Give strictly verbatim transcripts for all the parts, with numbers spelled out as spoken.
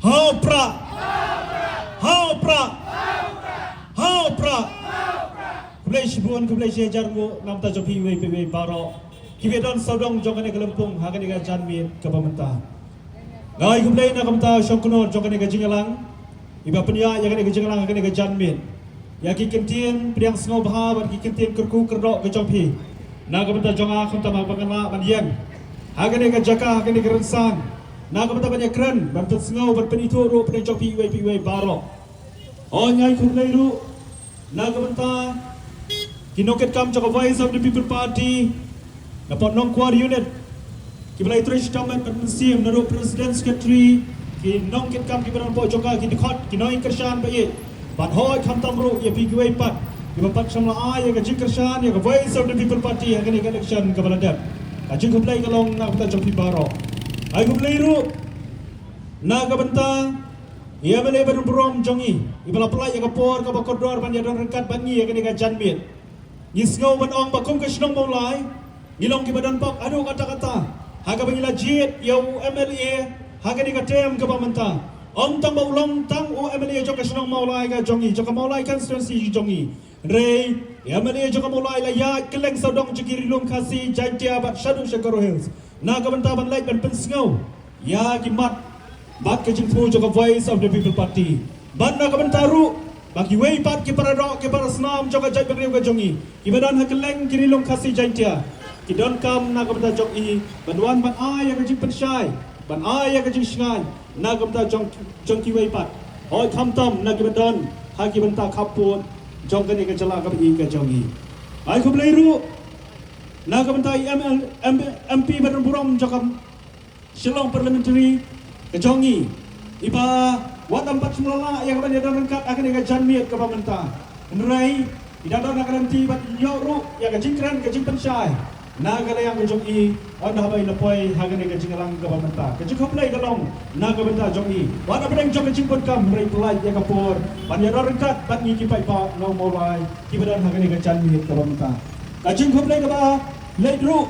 Ha u Prah! Ha u Prah! Ha u Prah! Khublei shibun, khublei shihajar nguh na ka bynta jong phi iwei pa iwei baroh kiba don sawdong jong kane ka lympung ha kane ka janmiet kaba mynta. Nga ai khublei na ka bynta u shongknor jong kane ka jingïalang iba pynïaid ïa kane ka jingïalang ha kane ka janmiet, ïa ki kyntien pdiang sngewbha bad ki kyntien kyrkhu kyrdoh ka jong phi na ka bynta jong nga, khamtam haba nga lah ban ïeng ha kane ka jaka, ha kane ka rynsan, na ka bynta ban ïakren, ban pynsngew, ban pynithuh ruh pdeng jong phi iwei pa iwei baroh. Hooid, nga ai khublei ruh na ka bynta ki nongkitkam jong ka Voice of the People Party, na ka Nongkwar Unit, kiba la ïatrei shitom bad mynsiem, naduh President, Secretary, ki nongkitkam kiba don hapoh jong ka, ki dkhot, ki nongkyrshan ba ïeit, bad hooid khamtam ruh ïa phi kiwei pat kiba pat shym la ai ïa ka jingkyrshan ïa ka Voice of the People Party ha kane ka election kaba la dep. Ka jingkhublei ka long na ka bynta jong phi baroh. Ai khublei ruh na ka bynta i MLA ba don burom jong ngi, iba la pynlait ïa ka por kaba kordor ban ïadon ryngkat bad ngi ha kane ka janmiet. Ngi sngew ban ong ba kum ka shnong Mawlai, ngi long kiba don bok haduh katta katta ha kaba ngi la jied ïa u MLA ha kane ka term kaba mynta. Ym tang ba u long tang u MLA jong ka shnong Mawlai ka jong ngi, jong ka Mawlai constituency jong ngi, hynrei i MLA jong ka Mawlai la ïaid kylleng sawdong jong ki Ri Lum Khasi Jaiñtia bad shaduh sha Garo Hills na ka bynta ban leit ban pynsngew ïa ki mat bad ka jingthmu jong ka Voice of the People Party. Bad na ka bynta ruh ba kiwei pat ki paradoh, ki parasnam jong ka jaitbynriew ka jong ngi kiba don ha kylleng ki Ri Lum Khasi Jaiñtia, ki donkam na ka bynta jong i ban wan ban ai ïa ka jingpynshai, ban ai ïa ka jingshngaiñ na ka bynta jong, jong kiwei pat, hooid khamtam na kiba don ha ki bynta khappud jong kane ka jylla kaba ïeit ka jong ngi. Ai khublei ruh na ka bynta i ML, M, MP ba don burom jong ka Shillong Parliamentary ka jong ngi, iba wat ym pat shym la lah ïa kaban ïadon ryngkat ha kane ka janmiet kaba mynta, hynrei i dang don ha ka lynti ban ïoh ruh ïa ka jingkren, ka jingpynshai na ka liang ka jong i, ynda haba i la poi ha kane ka jingïalang kaba mynta. Ka jingkhublei ka long na ka bynta jong i, wat hapdeng jong ka jingpynkam, hynrei pynlait ïa ka por ban ïadon ryngkat bad ngi ki paidbah nong Mawlai kiba don ha kane ka janmiet kaba mynta. Ka jingkhublei kaba leit ruh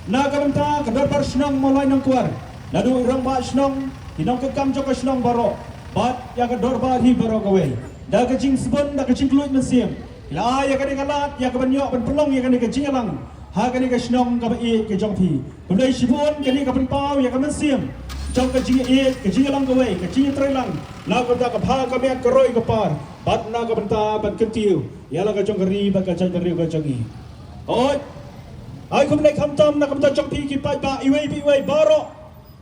na ka bynta ka Dorbar Shnong Mawlai Nongkwar, naduh i Rangbah Shnong, ki nongkitkam jong ka shnong baroh, bad ïa ka dorbar hi baroh kawei, da ka jingsbun, da ka jingkylluid mynsiem, ki la ai ïa kane ka lad ïa kaban ïoh ban pynlong ïa kane ka jingïalang ha kane ka shnong kaba ïeit ka jong phi. Khublei shibun, kane ka pynpaw ïa ka mynsiem jong ka jingïeit, ka jingïalang kawei, ka jingïatreilang na ka bynta ka bha ka miat, ka roi ka par, bad na ka bynta ban kyntiew ïa la ka jong ka ri bad ka jaitbynriew ka jong ngi. Hooid, ai khublei khamtam na ka bynta jong phi ki paidbah iwei pa iwei baroh,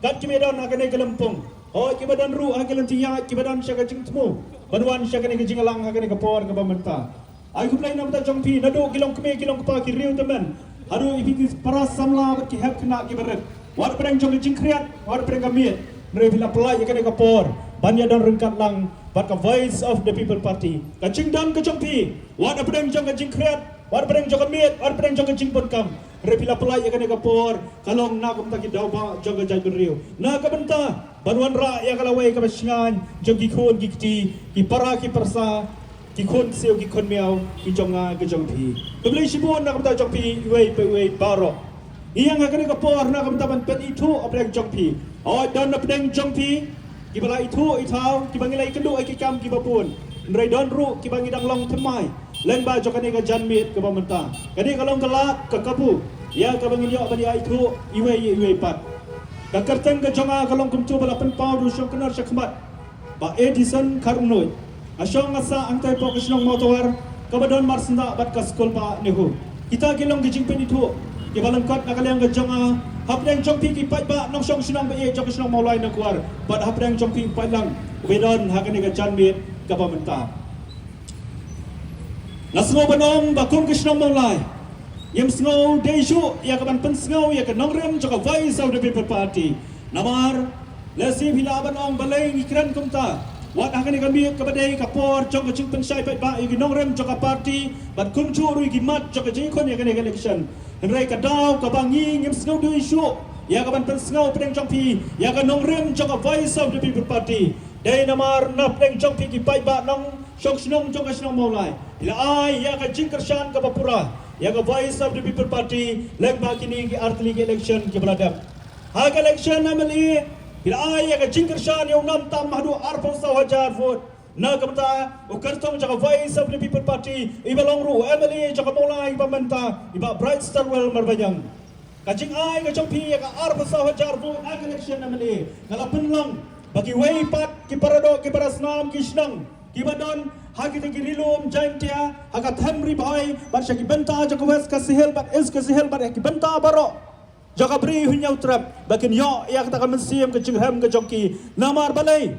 kat kiba don ha kane ka lympung, hooid, kiba don ruh ha ki lynti ïaid, kiba don sha ka jingthmu ban wan sha kane ka jingïalang ha kane ka por kaba mynta. Ai khublei na ka bynta jong phi, naduh ki longkmie ki longkpa, ki riew tymmen, haduh ïa phi ki para samla bad ki hep khynnah kiba rit, wat hapdeng jong ka jingkhriat, wat hapdeng ka miet, hynrei phi la pynlait ïa kane ka por ban ïadon ryngkat lang bad ka Voice of the People Party. Ka jingdon ka jong phi, wat hapdeng jong ka jingkhriat, wat hapdeng jong ka miet, wat hapdeng jong ka jingpynkam, hynrei phi la pynlait ïa kane ka por ka long na ka bynta ki daw bah jong ka jaitbynriew, na ka bynta ban wanrah ïa ka lawei kaba shngaiñ jong ki khun ki kti, ki para ki parsa, ki khun ksiew ki khun miaw ki jong nga ki jong phi. Khublei shibun na ka bynta jong phi iwei pa iwei baroh. Ngi ïeng ha kane ka por na ka bynta ban pynithuh hapdeng jong phi. Hooid, don hapdeng jong phi kiba la ithuh ithaw, kiba ngi la ïakynduh ha ki kam kiba bun, hynrei don ruh kiba ngi dang long thymmai lyngba jong kane ka janmiet kaba mynta. Kane ka long ka lad, ka kabu ïa kaba ngin ïoh ban ïa ithuh iwei ïa iwei pat. Ka kyrteng ka jong nga ka long kumjuh ba la pynpaw da u shongknor shakhmat, Bah Edison Kharumnuid. Nga shong nga sah hangtai hapoh ka shnong Mawtawar kaba don marsyndah bad ka skul bah NEHU. Kita ki long ki jingpynithuh kiba lyngkot na ka liang ka jong nga hapdeng jong phi ki paidbah nongshong shnong ba ïeit jong ka shnong Mawlai Nongkwar, bad hapdeng jong phi paidlang ba don ha kane ka janmiet kaba mynta. Nga sngew ban ong ba kum ka shnong Mawlai, ngim sngew dei shuh ïa kaban pynsngew ïa ka nongrim jong ka Voice of the People Party. Namar lehse phi lah ban ong balei ngi kren kumta, wat ha kane ka miet kaba dei ka por jong ka jingpynshai paidbah ïa ki nongrim jong ka party, bad kumjuh ruh ïa ki mat jong ka jingïakhun ïa kane ka election. Hynrei ka daw kaba ngi ngim sngew dei shuh ïa kaban pynsngew hapdeng jong phi ïa ka nongrim jong ka Voice of the People Party, dei namar na hapdeng jong phi ki paidbah nongshong shnong jong ka shnong Mawlai, phi la ai ïa ka jingkyrshan kaba pura ïa ka Voice of the People Party lyngba kine ki artylli ki election kiba la dep. Ha ka election MLA Ki la ai ïa ka jingkyrshan ïa u nam tam haduh arphew saw hajar vote. Na ka bynta u kyrtong jong ka Voice of the People Party, i ba long ruh u M L A jong ka Mawlai ba mynta, i Bah Brightstarwell Marbaniang. Ka jingai ka jong phi ïa ka arphew saw hajar vote ha ka election M L A ka la pynlong ba kiwei pat ki paradoh ki parasnam ki shnong ki ba don ha kita ki ri lum Jaintia, ha ka them Ri Bhoi bad sha ki bynta jong ka West Khasi Hills bad East Khasi Hills bad ha ki bynta baroh jong ka Bri Hynñiewtrep, ba kin ïoh ïa kata ka mynsiem ka jingrhem ka jong ki. Namar balei?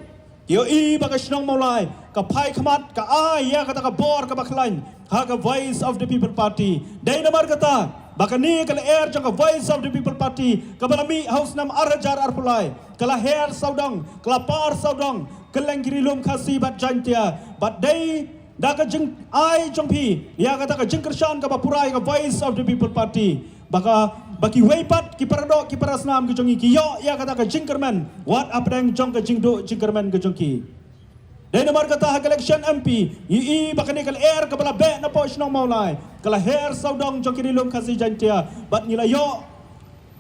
Ki ïohi ba ka shnong Mawlai ka phai khmat, ka ai ïa kata ka bor kaba khlaiñ ha ka Voice of the People Party. Dei namar kata ba kane ka lyer jong ka Voice of the People Party kaba la mih ha u snem ar hajar arphew lai ka la her sawdong, ka la par sawdong kylleng ki ri lum Khasi bad Jaintia. Bad dei da ka jingai jong phi ïa kata ka jingkyrshan kaba pura ïa ka Voice of the People Party, ba ka, ba kiwei pat ki paradoh ki parasnam ki jong ngi ki ïoh ïa kata ka jingkyrmen wat hapdeng jong ka jingduh jingkyrmen ka jong ki. Dei namar kata ha ka election M P, ngi i ba kane ka lyer kaba la beh napoh shnong Mawlai ka la her sawdong jong ki ri lum Khasi Jaintia, bad ngi la ïoh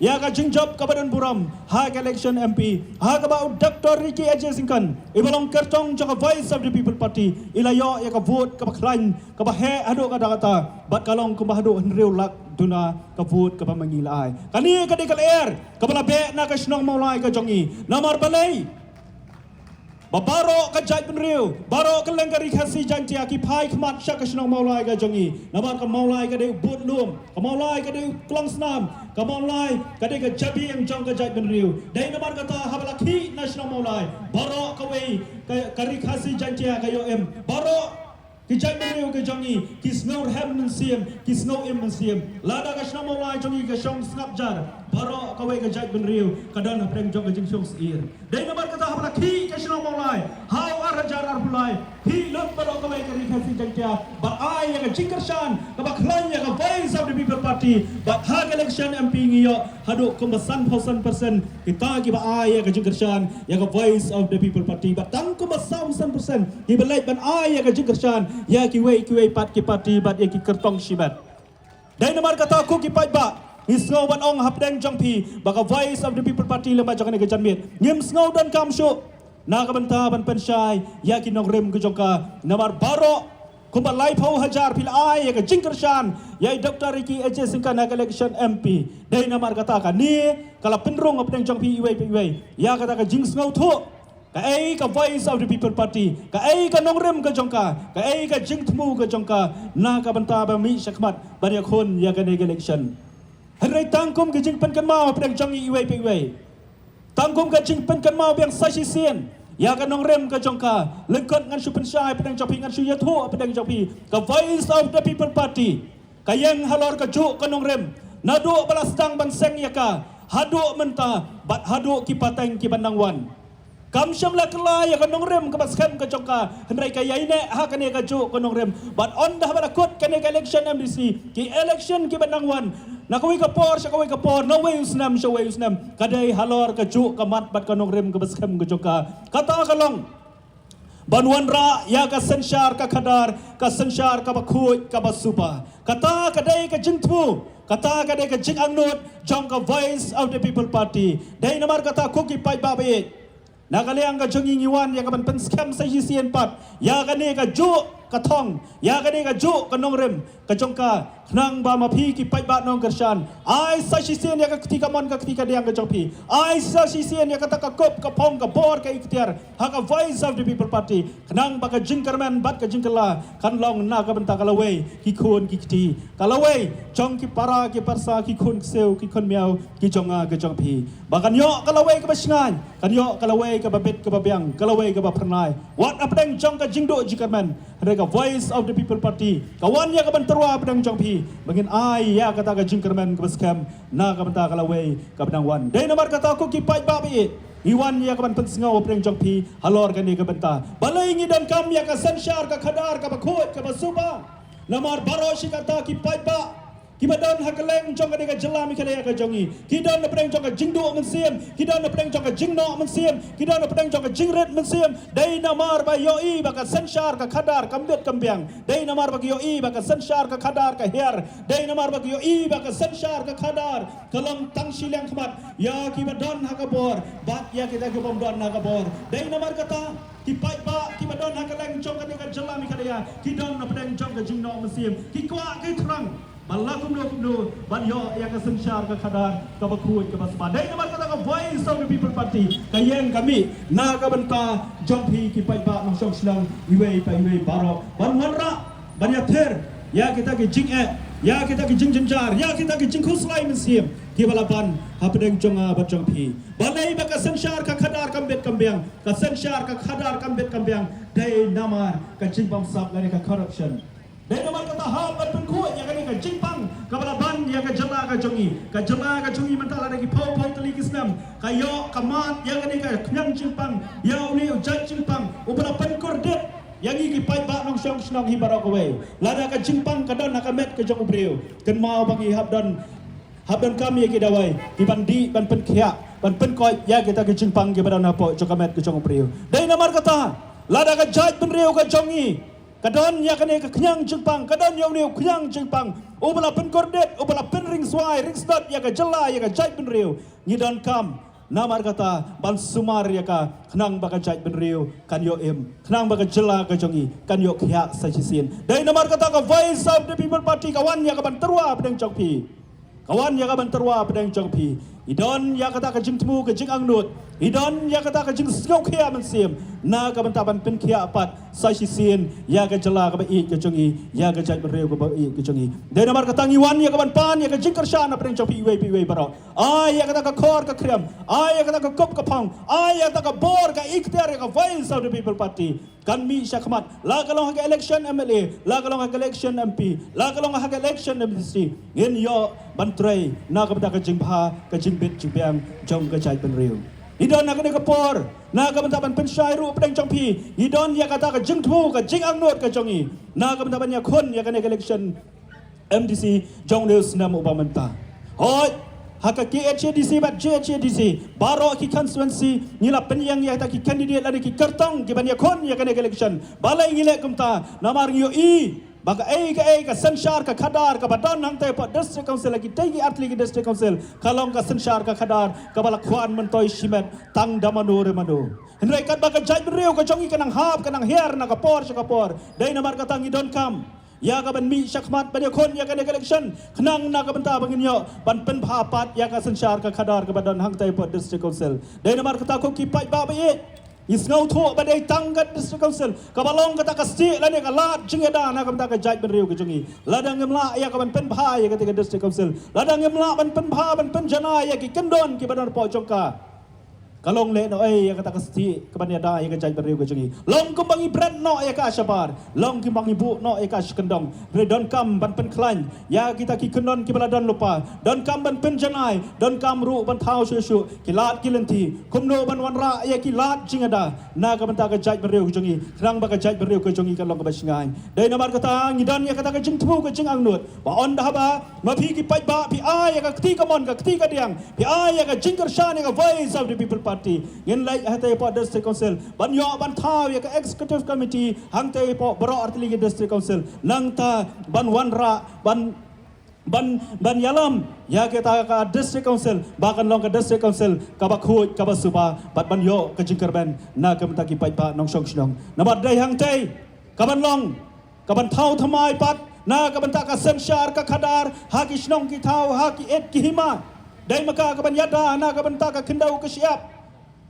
ïa ka jingjop kaba don burom ha ka election M P, ha kaba u Doctor Ricky A J Syngkon, i ba long kyrtong jong ka Voice of the People Party, i la ïoh ïa ka vote kaba khlaiñ, kaba heh haduh katta katta, bad ka long kumba haduh hynriew lak duna ka vote kaba ma ngi la ai. Kane ka dei ka lyer kaba la beh na ka shnong Mawlai ka jong ngi. Namar balei? Ba baroh ka jaitbynriew, baroh kylleng ka Ri Khasi Jaintia ki phai khmat sha ka shnong Mawlai ka jong ngi. Namar ka Mawlai ka dei u bud lum, ka Mawlai ka dei u klongsnam, ka Mawlai ka dei ka jabieng jong ka jaitbynriew. Dei namar kata haba la khih na shnong Mawlai, baroh kawei ka, ka Ri Khasi Jaintia ka ïoh im, baroh ki jaitbynriew ka jong ngi ki sngew rhem mynsiem, ki sngew im mynsiem. Lada ka shnong Mawlai jong ngi ka shong sngap jar, baroh kawei ka jaitbynriew ka don hapdeng jong ka jingshong syier. Dei namar kata haba la khih ka shnong Mawlai ha u ar hajar arphew lai, khih lut baroh kawei ka Ri Khasi Jaintia bad ai ïa ka jingkyrshan kaba khlaiñ ïa ka Voice of the People Party. Bad ha ka election M P ngi ïoh haduh kumba sanphew san percent kita kiba ai ïa ka jingkyrshan ïa ka Voice of the People Party, bad tang kumba sawphew san percent kiba leit ban ai ïa ka jingkyrshan ïa kiwei kiwei pat ki party bad ïa ki kyrtong shimet. Dei namar kata ko ki paidbah, ngi sngew ban ong hapdeng jong phi ba ka Voice of the People Party lem bad jong kane ka janmiet ngim sngew donkam shuh na ka bynta ban pynshai ïa ki nongrim ka jong ka. Namar baroh kumba laiphew hajar phi la ai ïa ka jingkyrshan ïa i Doctor Ricky A J Syngkon ha ka election M P. Dei namar kata kane ka la pynrung hapdeng jong phi iwei pa iwei ïa kata ka jingsngewthuh. Kaei ka Voice of the People Party, kaei ka nongrim ka jong ka, kaei ka jingthmu ka jong ka na ka bynta ba mih shakhmat ban ïakhun ïa kane ka election. Hynrei tang kum ka jingpynkynmaw hapdeng jong ngi iwei pa iwei, tang kum ka jingpynkynmaw biang sa shisien ïa ka nongrim ka jong ka. Lyngkot ngan shu pynshai hapdeng jong phi, ngan shu ïathuh hapdeng jong phi, ka Voice of the People Party ka ïeng halor ka juh ka nongrim naduh ba la sdang ban seng ïa ka haduh mynta bad haduh ki pateng ki ban nang wan. Kam shym la kylla ïa ka nongrim kaba skhem ka jong ka, hynrei ka ïaineh ha kane ka juh ka nongrim. Bad ynda haba la kut kane ka election M D C, ki election ki ban nang wan, na kawei ka por sha kawei ka por, na wei u snem sha wei u snem, ka dei halor ka juh ka mat bad ka nongrim kaba skhem ka jong ka. Kata ka long ban wanrah ïa ka synshar ka khadar, ka synshar kaba khuid kaba suba. Kata ka dei ka jingthmu, kata ka dei ka jingangnud jong ka Voice of the People Party. Dei namar kata ko ki paidbah ba ïeit, na ka liang ka jong ngi ngi wan ïa ka ban pynskhem sa shisien pat ïa kane ka juh ka thong, ïa kane ka juh ka nongrim ka jong ka, khnang ba ma phi ki paidbah nongkyrshan, ai sa shisien ïa ka kti kamon ka kti kadiang ka jong phi, ai sa shisien ïa kata ka kup ka phong ka bor ka iktiar ha ka Voice of the People Party, khnang ba ka jingkyrmen bad ka jingkylla kan long na ka bynta ka lawei ki khun ki kti, ka lawei jong ki para ki parsa, ki khun ksiew ki khun miaw ki jong nga ki jong phi. Ba kan ïoh ka lawei kaba shngaiñ, kan ïoh ka lawei kaba bit kaba biang, ka lawei kaba phyrnai wat hapdeng jong ka jingduh jingkyrmen. Hynrei ka Voice of the People Party ka wan ïa ka ban tyrwa hapdeng jong phi ba ngin ai ïa kata ka jingkyrmen kaba skhem na ka bynta ka lawei kaba nang wan. Dei namar kata ko ki paidbah ba ïeit, ngi wan ïa ka ban pynsngew hapdeng jong phi halor kane ka bynta. Balei ngi donkam ïa ka synshar ka khadar kaba khuid kaba suba? Namar baroh shi katta ki paidbah Kiba don ha kylleng jong kane ka jylla Meghalaya ka jong ngi, ki don na pdeng jong ka jingduh mynsiem, ki don na pdeng jong ka jingnoh mynsiem, ki don na pdeng jong ka jingrit mynsiem. Dei namar ba ïohi ba ka synshar ka khadar kam bit kam biang. Dei namar ba ki ïohi ba ka synshar ka khadar ka hiar. Dei namar ba ki ïohi ba ka synshar ka khadar ka long tang shiliang khmat ïa kiba don ha ka bor bad ïa kita ki bym don ha ka bor. Dei namar kata ki paidbah kiba don ha kylleng jong kane ka jylla Meghalaya ki don na pdeng jong ka jingnoh mynsiem, ki kwah ki thrang ba la kumno kumno ban ïoh ïa ka synshar ka khadar kaba khuid kaba spa. Dei namar kata ka Voice of the People Party ka ïeng ka mih na ka bynta jong phi ki paidbah nongshong shnong iwei pa iwei baroh ban wanrah ban ïathir ïa kita ki jingeh, ïa kita ki jingjynjar, ïa kita ki jingkhuslai mynsiem kiba la ban hapdeng jong nga bad jong phi. Balei ba ka synshar ka khadar kam bit kam biang? Ka synshar ka khadar kam bit kam biang dei namar ka jingbamsap lane ka corruption. Dei namar kata hap ban pynkhuid ïa kane ka jingpang kaba la ban ïa ka jylla ka jong ngi. Ka jylla ka jong ngi mynta lada ki phew phew tylli ki snem ka ïoh ka mad ïa kane ka khñiang jingpang ïa une u jait jingpang uba la pynkordit ïa ngi ki paidbah nongshong shnong hi baroh kawei. Lada ka jingpang ka don ha ka met ka jong u briew, kynmaw ba ngi hap don, hap donkam ïa ki dawai kiban dih ban pynkhiah ban pynkoit ïa kita ki jingpang kiba don hapoh jong ka met ka jong u briew. Dei namar kata lada ka jaitbynriew ka jong ngi ka don ïa kane ka khñiang jingpang, ka don ïa une u khñiang jingpang uba la pynkordit, uba la pynringswai ringsdot ïa ka jylla, ïa ka jaitbynriew, ngi donkam namar kata ban sumar ïa ka khnang ba ka jaitbynriew kan ïoh im, khnang ba ka jylla ka jong ngi kan ïoh khiah sa shisien. Dei namar kata ka Voice of the People Party ka wan ïa ka ban tyrwa hapdeng jong phi. Ka wan ïa ka ban tyrwa hapdeng jong phi. I don ïa kata ka jingthmu ka jingangnud, i don ïa kata ka jingsngewkhia mynsiem na ka bynta ban pynkhiah pat sa shisien ïa ka jylla kaba ïeit ka jong ngi, ïa ka jaitbynriew kaba ïeit ka jong ngi. Dei namar kata ngi wan ïa ka ban pan ïa ka jingkyrshan hapdeng jong phi iwei pa iwei baroh. Ai ïa kata ka khor ka khriam, ai ïa kata ka kup ka phong, ai ïa kata ka bor ka iktiar ïa ka Voice of the People Party kan mih shakhmat, la ka long ha ka election M L A, la ka long ha ka election M P, la ka long ha ka election M D C. Ngin ïoh ban trei na ka bynta ka jingbha ka jingbit jingbiang jong ka jaitbynriew. I don ha kane ka por na ka bynta ban pynshai ruh hapdeng jong phi, i don ïa kata ka jingthmu ka jingangnud ka jong i na ka bynta ban ïakhun ïa kane ka election M D C jong une u snem uba mynta. Hooid, ha ka K H A D C bad J H A D C baroh ki constituency ngi la pynïeng ïa kita ki candidate lane ki kyrtong kiban ïakhun ïa kane ka election. Balei ngi leh kumta? Namar ngi ïohi ba kaei kaei ka synshar ka khadar kaba don hangtei hapoh District Council, ha kitei ki artylli ki District Council, ka long ka synshar ka khadar kaba la khwan myntoi shimet tang da mano re mano. Hynrei katba ka jaitbynriew ka jong ngi ka nang hap ka nang hiar na ka por sha ka por, dei namar kata ngi donkam ïa ka ban mih shakhmat ban ïakhun ïa kane ka election khnang na ka bynta ba ngin ïoh ban pynbha pat ïa ka synshar ka khadar kaba don hangtei hapoh District Council. Dei namar kata ko ki paidbah ba ïeit, ngi sngewthuh ba dei tang ka District Council kaba long kata ka stieh lane ka lad jingïada na ka bynta ka jaitbynriew ka jong ngi. Lada ngim lah ïa ka ban pynbha ïa kata ka District Council, lada ngim lah ban pynbha ban pynjanai ïa ki kyndon kiba don hapoh jong ka, ka long lehnohei ïa kata ka stieh kaban ïada ïa ka jaitbynriew ka jong ngi? Long kumba ngi bret noh ïa ka shabar, long kumba ngi buh noh ïa ka sha kyndong. Hynrei donkam ban pynkhlaiñ ïa kita ki kyndon kiba la don lypa, donkam ban pynjanai, donkam ruh ban thaw shuh shuh ki lad ki lynti, kumno ban wanrah ïa ki lad jingïada na ka bynta ka jaitbynriew ka jong ngi, khnang ba ka jaitbynriew ka jong ngi kan long kaba shngaiñ. Dei namar kata ngi don ïa kata ka jingthmu ka jingangnud ba ynda haba ma phi ki paidbah phi ai ïa ka kti kamon ka kti kadiang, phi ai ïa ka jingkyrshan ïa ka Voice of the People Party, ngin leit hangtei hapoh District Council ban ïoh ban thaw ïa ka Executive Committee hangtei hapoh baroh artylli ki District Council, nangta ban wanrah ban ban ban ïalam ïa kata ka District Council ba kan long ka District Council kaba khuid kaba suba bad ban ïoh ka jingkyrmen na ka bynta ki paidbah nongshong shnong. Namar dei hangtei kaban long kaban thaw thymmai pat na ka bynta ka synshar ka khadar ha ki shnong ki thaw, ha ki et ki hima. Dei ma ka kaban ïada na ka bynta ka khyndew ka shyiap,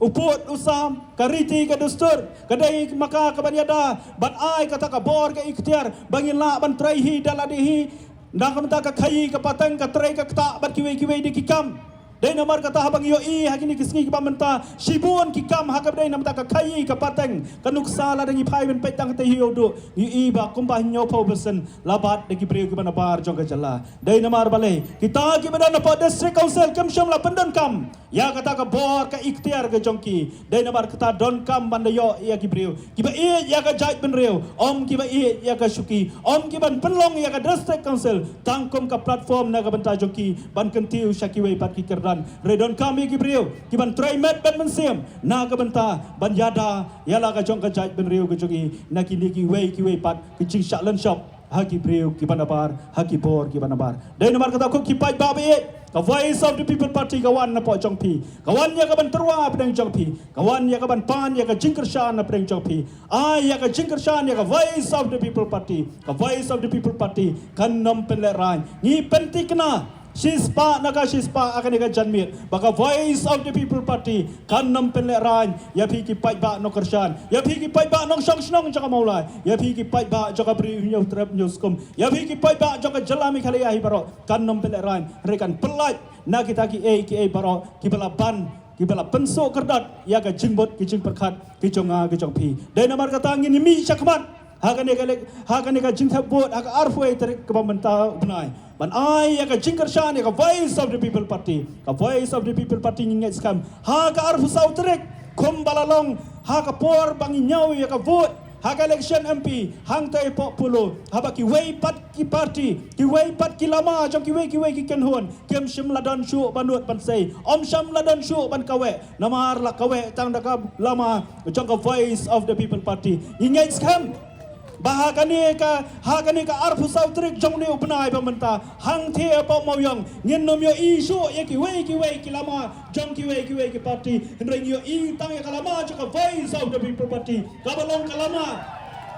u pud u sam, ka riti ka dustur. Ka dei ma ka kaban ïada ban ai kata ka bor ka iktiar ba ngin lah ban trei hi da lade hi na ka bynta ka khaïi ka pateng, ka trei ka ktah bad kiwei kiwei de ki kam. Dei namar kata haba ngi ïohi ha kine ki sngi kiba mynta, shibun ki kam ha kaba dei namar ka khaii ka pateng, ka nuksa lada ngi phai ban peit tang katei hi ïoh duh, ngi ïohi ba kumba hynñiewphew percent la bat da ki briew kiba nabar jong ka jylla. Dei namar balei, kita kiba don hapoh District Council kim shym la pyndonkam ïa kata ka bor ka iktiar ka jong ki. Dei namar kata donkam ban da ïoh ïa ki briew kiba ïeit ïa ka jaitbynriew, ym kiba ïeit ïa ka shuki, ym kiban pynlong ïa ka District Council tang kum ka platform na ka bynta jong ki ban kyntiew sha kiwei pat ki kyrdan. Hynrei donkam ïa ki briew kiban trei met bad mynsiem na ka bynta ban ïada ïa la ka jong ka jaitbynriew ka jong i na kine kiwei kiwei pat ki jingshah lynshop ha ki briew kiba nabar, ha ki bor kiba nabar. Dei namar kata ko ki paidbah ba ïeit, ka Voice of the People Party ka wan napoh jong phi, ka wan ïa kaban tyrwa hapdeng jong phi, ka wan ïa kaban pan ïa ka jingkyrshan hapdeng jong phi. Ai ïa ka jingkyrshan ïa ka Voice of the People Party. Ka Voice of the People Party kan ym pynlehraiñ. Ngi pynthikna shispah na ka shispah ha kane ka janmiet ba ka Voice of the People Party kan ym pynlehraiñ ïa phi ki paidbah nongkyrshan, ïa phi ki paidbah nongshong shnong jong ka Mawlai, ïa phi ki paidbah jong ka Bri u Hynñiewtrep Hynñiewskum, ïa phi ki paidbah jong ka jylla Meghalaya hi baroh, kan ym pynlehraiñ. Hynrei kan pyllait na kita kiei kiei baroh kiba la ban, kiba la pynsuh kyrdat ïa ka jingmut ki jingpyrkhat ki jong nga ki jong phi. Dei namar kata ngin ïa mih shakhmat ha kane ka lek, ha kane ka jingthep vote ha ka arphew tarik kaba mynta u bnai ban ai ïa ka jingkyrshan ïa ka Voice of the People Party. Ka Voice of the People Party ngi ngeit skhem ha ka arphew saw tarik kumba la long ha ka por ba ngi ñiew ïa ka vote ha ka election M P hangtei hapoh Polo, haba kiwei pat ki party, kiwei pat ki lama jong kiwei kiwei ki kynhun kim shym la don shuh ban nud ban sei, ym shym la don shuh ban kaweh, namar la kaweh tang da ka lama jong ka Voice of the People Party. Ngi ngeit skhem ba ha kane ka, ha kane ka arphew saw tarik jong une u bnai ba mynta, hangtei hapoh Mawiong ngin ym ïohi shuh ïa kiwei kiwei ki lama jong kiwei kiwei ki party. Hynrei ngi ïohi tang ïa ka lama jong ka Voice of the People Party, kaba long ka lama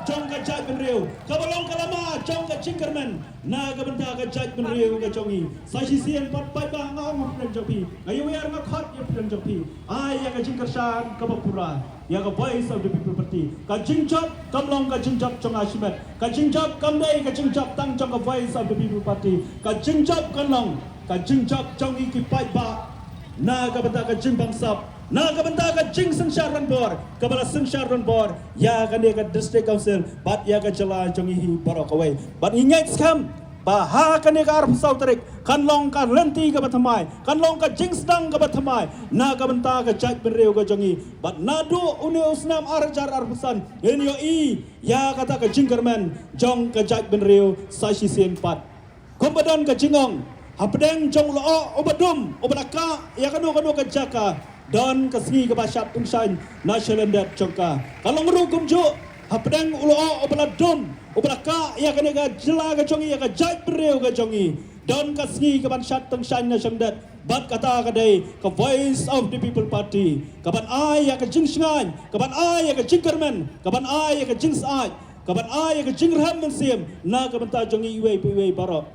jong ka jaitbynriew, kaba long ka lama jong ka jingkyrmen na ka bynta ka jaitbynriew ka jong ngi. Sa shisien pat paidbah nga ong hapdeng jong phi, nga ïawer nga khot ïa hapdeng jong phi, ai ïa ka jingkyrshan kaba pura ïa ka Voice of the People Party. Ka jingjop kam long ka jingjop jong nga shimet. Ka jingjop kam dei ka jingjop tang jong ka Voice of the People Party. Ka jingjop kan long ka jingjop jong ngi ki paidbah na ka bynta ka jingbangsap, na ka bynta ka jingsynshar ranbor kaba la synshar ranbor ïa kane ka District Council bad ïa ka jylla jong ngi hi baroh kawei. Bad ngi ngeit skhem ba ha kane ka arphew saw tarik kan long ka lynti kaba thymmai, kan long ka jingsdang kaba thymmai na ka bynta ka jaitbynriew ka jong ngi. Bad naduh une u snem ar hajar arphew san ngin ïohi ïa kata ka jingkyrmen jong ka jaitbynriew sa shisien pat. Kumba don ka jingong hapdeng jong u lyoh uba dum, uba la kah ïa kano kano ka jaka, don ka sngi kaba shad tyngshaiñ na shalyndet jong ka. Ka long ruh kumjuh hapdeng u lyoh uba la dum, uba la kah ïa kane ka jylla ka jong ngi, ïa ka jaitbynriew ka jong ngi, don ka sngi kaban shad tyngshaiñ na shalyndet. Bad kata ka dei ka Voice of the People Party, kaban ai ïa ka jingshngaiñ, kaban ai ïa ka jingkyrmen, kaban ai ïa ka jingsyaid, kaban ai ïa ka jingrhem mynsiem na ka bynta jong ngi iwei pa iwei baroh.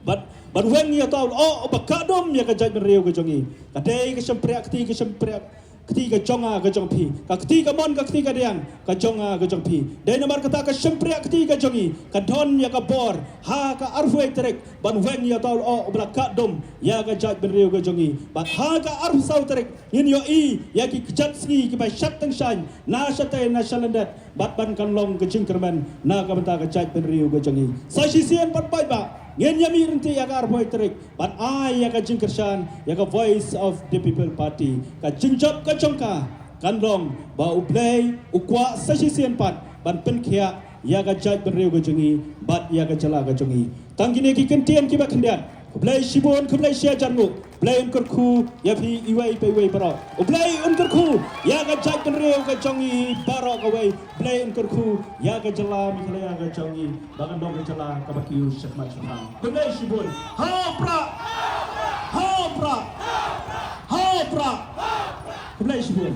Bad, bad weng ïa uta u lyoh uba kah dum ïa ka jaitbynriew ka jong ngi. Ka dei ka shympriah kti, ka shympriah kti ka jong nga ka jong phi, ka kti kamon ka kti kadiang ka jong nga ka jong phi. Dei namar kata ka shympriah kti ka jong ngi ka don ïa ka bor ha ka arphew tarik ban weng ïa uta u lyoh uba la kah dum ïa ka jaitbynriew ka jong ngi. Bad ha ka arphew saw tarik ngin ïohi ïa ki kjat sngi kiba shad tyngshaiñ na shatei na shalyndet, bad ban kan long ka jingkyrmen na ka bynta ka jaitbynriew ka jong ngi. Sa shisien pat paidbah, ngin ïa mih ryntih ïa ka arphew tarik ban ai ïa ka jingkyrshan ïa ka Voice of the People Party. Ka jingjop ka jong ka kan long ba U Blei u kwah sa shisien pat ban pynkhiah ïa ka jaitbynriew ka jong ngi bad ïa ka jylla ka jong ngi. Tang kine ki kyntien kiba khyndiat. Khublei shibun, khublei shihajar nguh. Blei un kyrkhu ïa phi iwei pa iwei baroh. U Blei un kyrkhu ïa ka jaitbynriew ka jong ngi baroh kawei. Blei un kyrkhu ïa ka jylla Meghalaya ka jong ngi ba kan long ka jylla kaba kiew shakhmat shaphang. Khublei shibun. Ha u Prah! Ha u Prah! Ha u Prah! Khublei shibun.